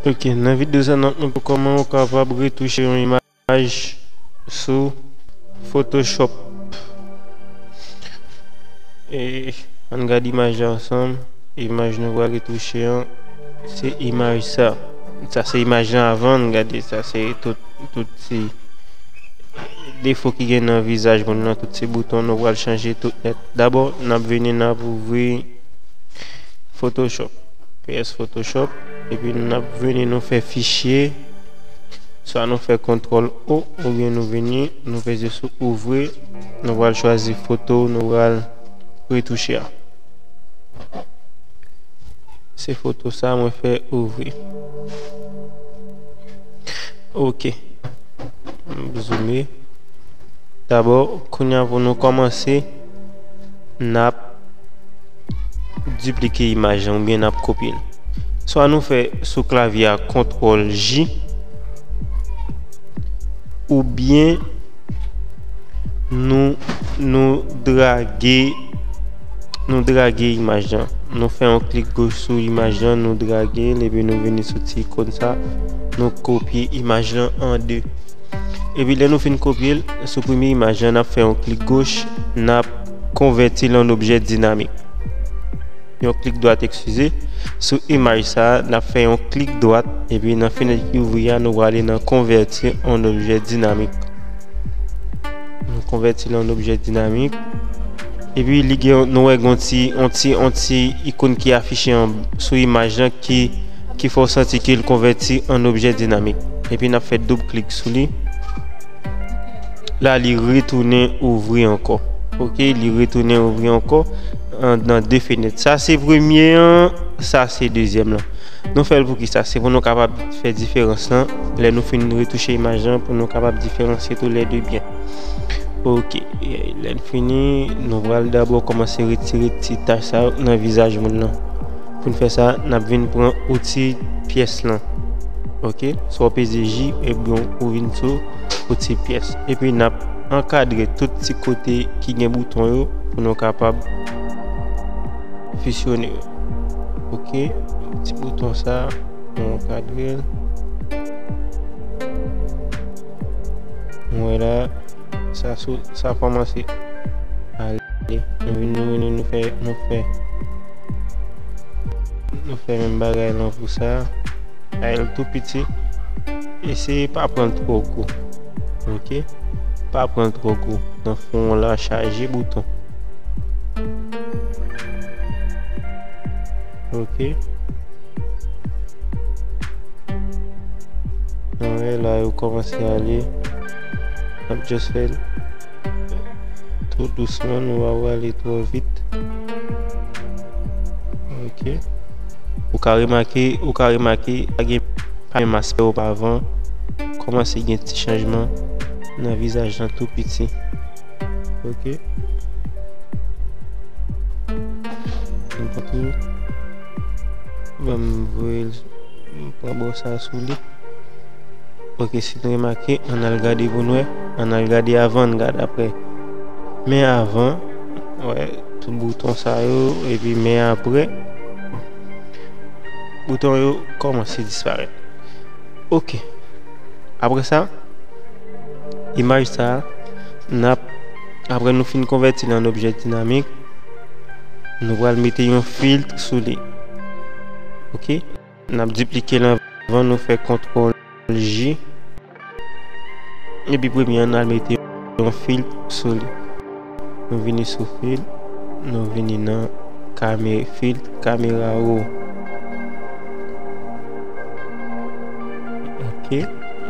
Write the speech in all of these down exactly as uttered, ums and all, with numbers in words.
Ok, nan videyo sa n ap montre w kòman ou kapab retouche yon imaj sou Photoshop. E ann gade imaj la ansanm. Imaj nou pral retouche an, se imaj sa. Sa se imaj lan avan n gade. Sa se tout, tout ti defo ki gen nan vizaj moun nan, tout ti bouton, nou pral chanje tout nèt. Dabò, n ap vini, n ap ouvri Photoshop, P S Photoshop, epi n ap vini, nou fè fichye, swa nou fè kontwòl O, oubyen nou vini, nou peze sou ouvri, nou pral chwazi foto nou pral retouche a. Se foto sa mwen fè ouvri. Ok. M zoome. Dabò, kounye a pou nou kòmanse, n ap diplike imaj lan oubyen n ap kopye l. Swa nou fè sou klavye a kontwòl J, oubyen nou, nou drage, nou drage imaj lan. Nou fè yon klik goch sou imaj lan, nou drage l, epi nou vini sou ti ikòn sa, nou kopye imaj lan an de. Epi lè nou fin kopye l, sou premye imaj lan, n ap fè yon klik goch, n ap konvèti l an objè dinamik. Yon klik dwat, eskize. Sou imaj sa a, n ap fè yon klik dwat, epi nan fenèt ki ouvri a, nou prale nan konvèti an objè dinamik. Nou konvèti l an objè dinamik. Epi li gen, nou wè gen yon ti, yon ti, yon ti ikòn ki afiche an, sou imaj lan ki, ki fè w santi ke l konvèti an objè dinamik. Epi n ap fè doub klik sou li. La, li retounen ouvri ankò. Ok, li retounen ouvri ankò, an, nan de fenèt. Sa se premye an, sa se dezyèm lan. Nou fè l pou ki sa? Se pou nou kapab fè diferans lan. Lè nou fin retouche imaj lan, pou nou kapab diferansye tou lè de byen. Ok, e, lè n fini, nou pral dabò kòmanse retire ti tach sa yo nan vizaj moun nan. Pou n fè sa, n ap vin pran outi pyès lan. Ok, swa w peze J, ebyen ou vin sou outi pyès. Epi n ap ankadre tout ti kote ki gen bouton yo pou nou kapab fisyone yo. Ok, ti bouton sa, nou ankadre l. Nou wè la, sa sou, sa kòmanse ale. Nou vin, nou vin, nou fè, nou fè, nou fè menm bagay lan pou sa. Fè l tou piti. Eseye pa pran l twò gwo. Ok? Pa pran l twò gwo. Nan fon la, chaje bouton. Ok. Anlè la, yo kòmanse ale. N ap just fè l tou dousman, nou pa prale twò vit. Ok. Ou ka remake, ou ka remake, pa gen, pa menm aspè opavan. Kòmanse gen ti chanjman nan vizaj lan tou piti. Ok. Bon, m voye l, m pran bò sa sou li. Ok, si nou remake, ann al gade pou n wè. Ann al gade avan, ann gade apre. Men avan, wè, tout bouton sa yo, epi men apre, bouton yo kòmanse disparèt. Ok. Apre sa, imaj sa, n ap, apre nou fin konvèti l an objè dinamik, nou pral mete yon filt sou li. Ok? N ap diplike l avan nou fè kontwòl J. Epi premye an, n al mete yon filt sou li. Nou vini sou filt, nou vini nan kame-, filt kamera raw. Ok,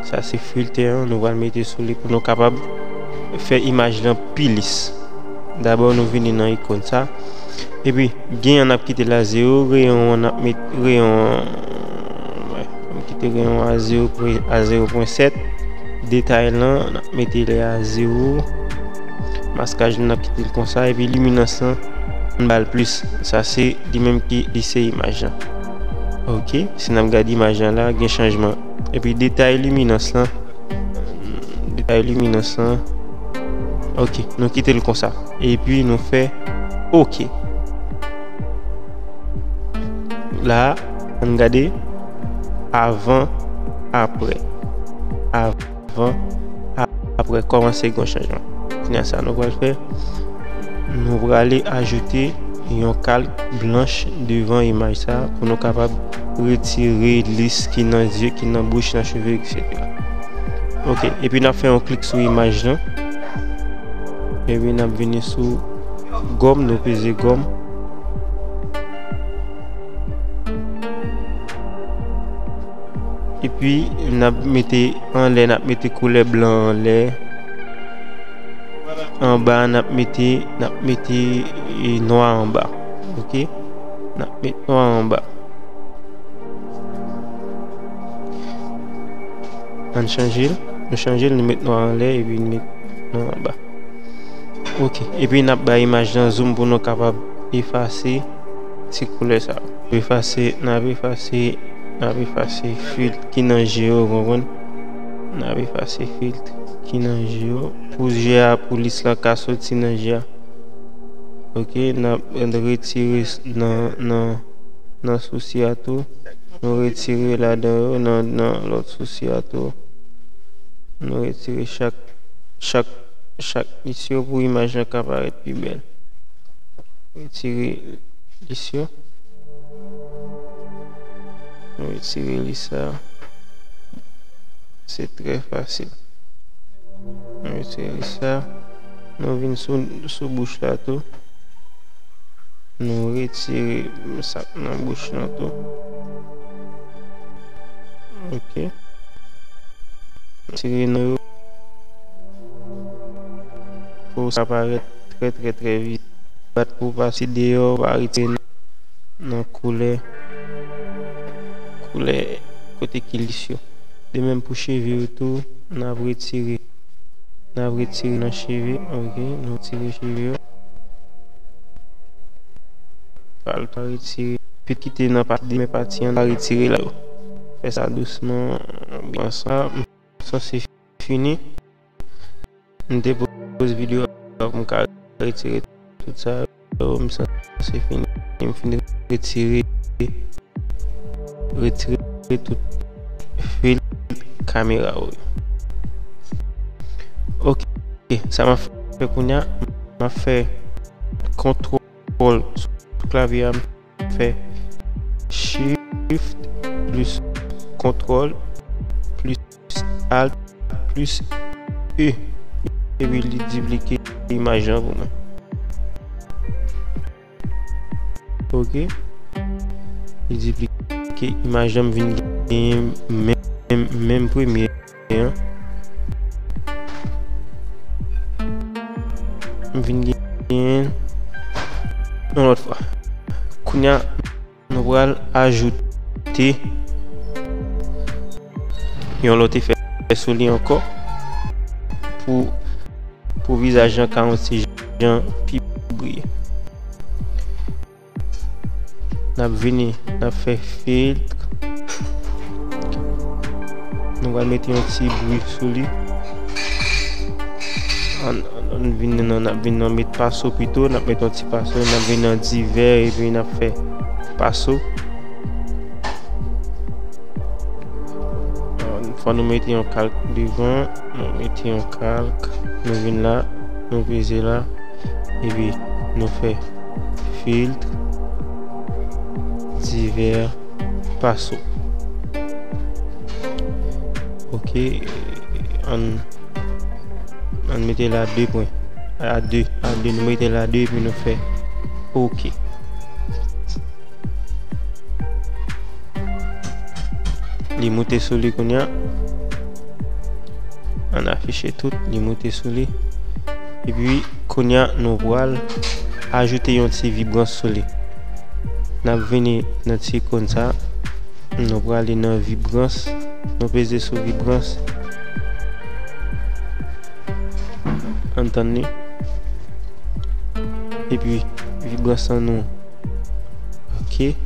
sa se filtè an, nou pral mete sou li pou nou kapab fè imaj lan pi lis. Dabò, nou vini nan ikòn sa. Epi, gen an n ap kite l a zewo, reyon an n ap met, reyon an, wè, n ap kite reyon an a zewo pwen, a zewo pwen sèt. Detay lan, n ap mete li a zewo. Maskaj lan, n ap kite l konsa. Epi, liminans lan, n ba l plis. Sa se li menm ki lise imaj lan. Ok, si n ap gade imaj lan la, gen chanjman. Epi, detay liminans lan, detay liminans lan. Ok, nou kite l konsa. Epi nou fè ok. La, ann gade. avan, apre. Avan, apre, kòmanse gen chanjman. Kounye a sa nou pral fè, nou prale ajoute yon kalk blanch devan imaj sa pou nou kapab retire lis ki nan zye, ki nan bouch, nan cheve, etsetera. Ok, epi n ap fè yon klik sou imaj lan. Epi n ap vini sou gòm, nou peze gòm. Epi n ap mete anlè, n ap mete koulè blan anlè. Anba n ap mete, n ap mete, e, nwa anba. Ok? N ap mete nwa anba. Ann chanje l. Nou chanje l, nou met nwa anlè epi nou met nwa anba. Ok. Epi n ap bay imaj lan zoom pou nou kapab efase ti koulè sa yo. Efase, n ap efase, n ap efase filt ki nan je yo, w konprann? N ap efase filt ki nan je yo. Pou je a, pou lis lan ka soti nan je a. Ok, n ap retire s-, nan, nan, nan sousi a tou. Nou retire ladan yo, nan, nan lòt sousi a tou. Nou retire chak, chak, chak lis yo pou imaj lan ka parèt pi bèl. Retire lis yo. Nou retire lis sa. Se trè fasil. Nou retire lis sa. Nou vin sou, sou bouch la tou. Nou retire sa k nan bouch lan tou. Ok. Retire nan yo. Pou sa parèt trè, trè, trè vizib. Bat pou pase deyò, pa retire nan, nan koulè, koulè kote ki lis yo. De menm pou cheve yo tou, n ap retire. N ap retire nan cheve, ok, nou retire cheve yo. Pa l pa retire. Pit ki te nan pati de men pati an, pa retire la yo. Fè sa dousman, byen sa. Sa se fini. M te poze videyo a pou m ka retire tout sa yo. M sanse fini. M fin retire, retire tout filt kamera yo. Ok, sa m ap fè kounye a, m ap fè kontwòl sou klavye a, m fè Shift plis kontwòl plis Alt plis E. Epi li diplike imaj lan pou mwen. Ok. Li diplike imaj lan, m vin genyen menm, menm premye an. M vin genyen yon lòt fwa. Kounye a, nou pral ajoute yon lòt efè sou li ankò pou, pou vizaj lan ka yon ti jan pi briye. N ap vini, n ap fè filtre. Nou pral mete yon ti bri sou li. Ann, ann, ann vin nan, n ap vin nan met paso pito, n ap met yon ti paso, n ap vin nan divè, epi n ap fè paso. Fò nou mete yon kalk devan, nou mete yon kalk, nou vin la, nou peze la, epi nou fè filtre, divè, paso. Ok, ann, ann mete la de pwen. A de, a de, nou mete la de, epi nou fè ok. Li moute sou li kounye a. Ann afiche tout, li moute sou li. Epi, kounye a, nou pral ajoute yon ti vibrans sou li. N ap vini nan ti ikòn sa. Nou prale nan vibrans. Nou peze sou vibrans. Ann tann li. Epi, vibrans lan nou. Ok.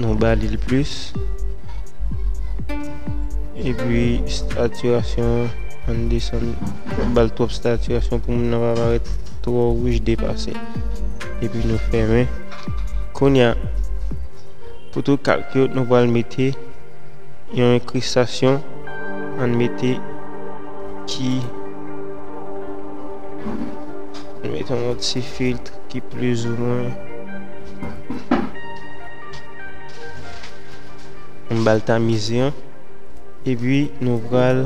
Nou ba li l plis. Epi, satirasyon an, ann desann, ba l twòp satirasyon pou moun nan pa parèt twò wouj depase. Epi nou fèmen. Kounye a, pou tout kalk yo, nou pral mete yon enkristasyon, ann mete ki, ann mete yon ti filtre ki plizoumwen, ann ba l tamize an. Epi nou pral,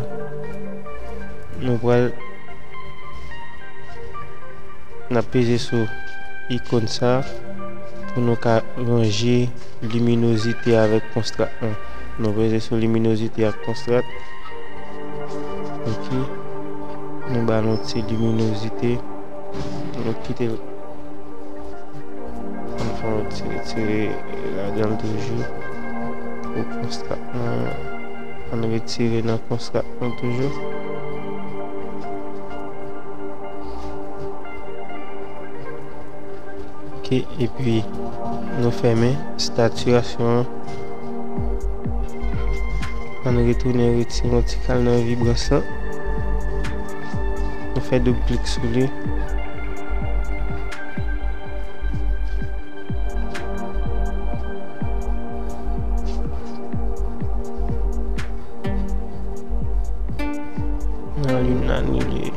nou pral, n ap peze sou ikòn sa pou nou ka ranje liminozite avèk konstrat lan. Nou peze sou liminozite ak konstrat. Ok. Nou ba l yon ti liminozite. Nou kite l. Ann fè yon ti retire ladan l toujou. Pou konstrat lan, ann retire nan konstrat lan toujou. Ok, epi nou fèmen satirasyon an. Ann retounen retire yon ti kal nan vibrans lan. Nou fè doub klik sou li. Nan li, n anile.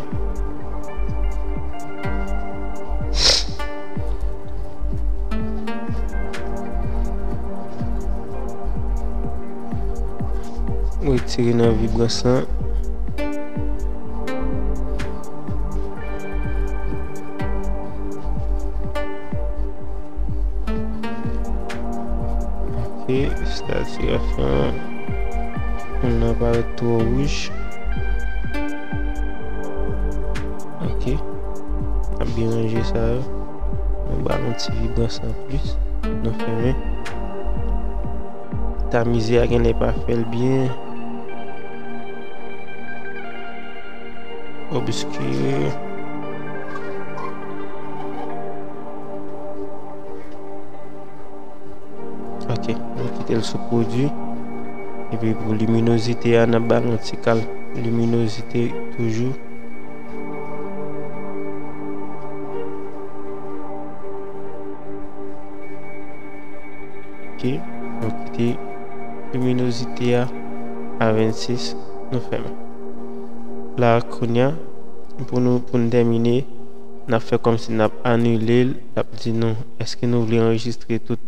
Retire nan vibrans lan. Ok, satirasyon an parèt twò wouj. Ok, n ap byen ranje sa yo. Nou ba l yon ti vibrans anplis. Nou fèmen. Tamize a genlè pa fè l byen. Obskire. Ok, nou kite l sou pwodui. Epi pou liminozite a, n ap ba l yon ti kal liminozite toujou. Ok, nou kite liminozite a a vennsis, nou fèmen. La, kounye a, pou nou, pou n tèmine, n ap fè kòmsi n ap anile l, l ap di nou, èske nou vle anrejistre tout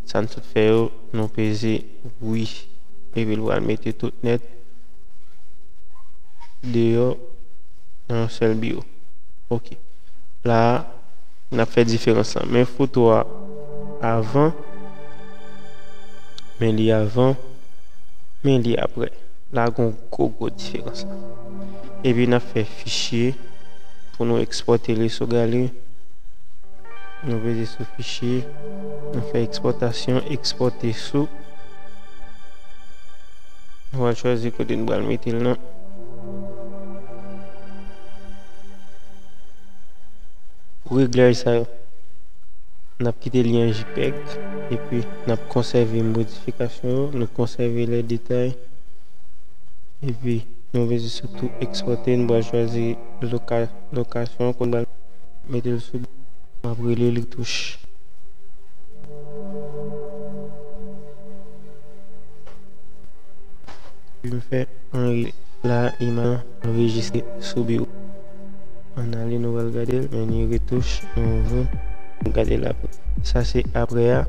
sa n sot fè yo? Nou peze wi. Epi l pral mete tout nèt deyò nan yon sèl biwo. Ok. La a, n ap fè diferans lan. Men foto a avan, men li avan, men li apre. La a gon gwo, gwo diferans la. Epi n ap fè fichye pou nou ekspòte li sou galri. Nou peze sou fichye, nou fè ekspòtasyon, ekspòte sou. Nou pral chwazi kote nou pral mete l nan. Pou reglaj sa yo, n ap kite li an JPEG, epi n ap konsève modifikasyon yo, nou konsève lè detay, epi nou peze sou tou ekspòte, nou pral chwazi loka-, lokasyon, kote nou pral mete l sou. M ap rele retouch. M fè anrejistre la, imaj anrejistre sou biwo. Ann ale, nou pral gade l, men ni retouch, nou ouvri, nou gade l apre. Sa se apre a.